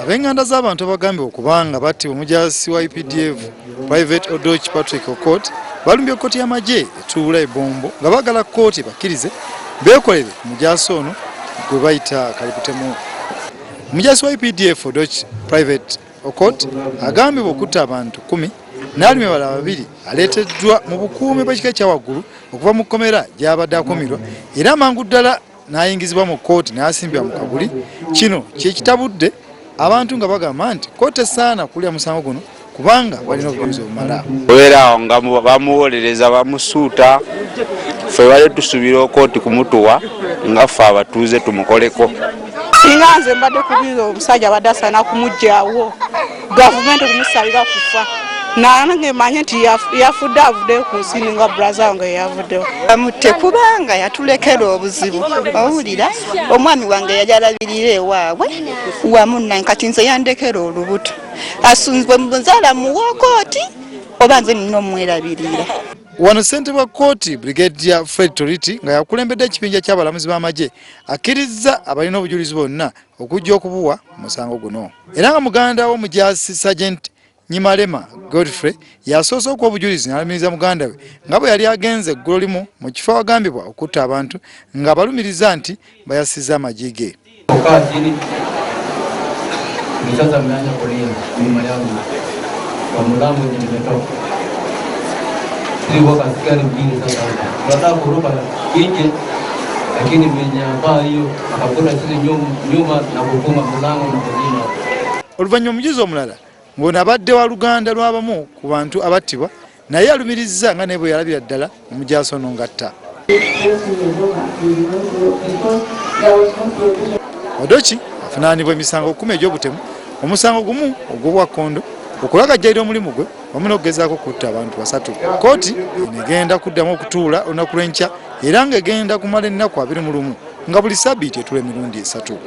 Ab'enganda z'abantu abagambibwa okuba nga battibwa omujaasi wa UPDF Private Odoch Patrick Okot balumbye kkooti y'amagye etuula e Bombo nga baagala kkooti bakkirize beekolere ku mujaasi ono gwe bayita Kalibutemu. Omujaasi wa UPDF Odoch Private Okot agambibwa okutta abantu 10 n'alumya abalala babiri aleeteddwa mu bukuumi bw'ekika ekya waggulu okuva mu kkomera gy'abadde akuumirwa era amangu ddala n'ayingizibwa mu kkooti n'asimbibwa mu kaguli. Kino kye kitabudde abantu nga bagamba nti kkooti esaana kulya musango guno kubanga balina obujulizi obumala. Obeera awo nga bamuwolereza bamusuuta, ffe bale tusuubira okooti kumutuwa nga ffe abatuuze tumukoleko. Singa nze mbadde kubira omusajja abadde asaana kumugyawo gavumenti okumusalira kufa nange manye nti yafudde avuddeyo ku nsi ninga braza wange yavuddewo. Bamutte kubanga yatulekera obuzibu owulira omwami wange yali alabirira ewaabwe wamu nange kati nze yandekera olubuto asunzibwe muzaala muwokooti oba nze nina omwerabirira. Wano ssentebe wa kkooti Brigadier Fred Toriti nga yakulembedde ekibinja ky'abalamuzi b'amagye akkirizza abalina obujulizi bonna okujja okubuwa musango guno era nga muganda w'omujaasi Sergeant Nyimalema Godfrey yasoose okuwa obujulizi n'alumiriza muganda we nga bwe yali agenze eggulo limu mu kifo awagambibwa okutta abantu nga balumiriza nti bayasizza amagi ge. Kukaa chini sasa mmeanza kulia nyuma yangu kwa mlango wenye nimetoka, ilikuwa askari mbili. Sasa tunataka kuruka nje, lakini mwenye ambaa hiyo akakuta sisi nyuma na kufunga mlango na kuzima. Oluvannyuma omujuzi omulala ng'ono abadde wa luganda lw'abamu ku bantu abattibwa naye alumirizza nga naye bwe yalabira ddala omujaasi ono ng'atta. Odoki avunaanibwa emisango 10 egy'obutemu, omusango gumu ogw'obwakkondo, okulagajjalira omulimu gwe wamu n'okugezaako okutta abantu basatu. Kkooti eno egenda kuddamu okutuula olunaku lw'enkya era ng'egenda kumala ennaku 21 nga buli sabbiiti etuula emirundi esatu.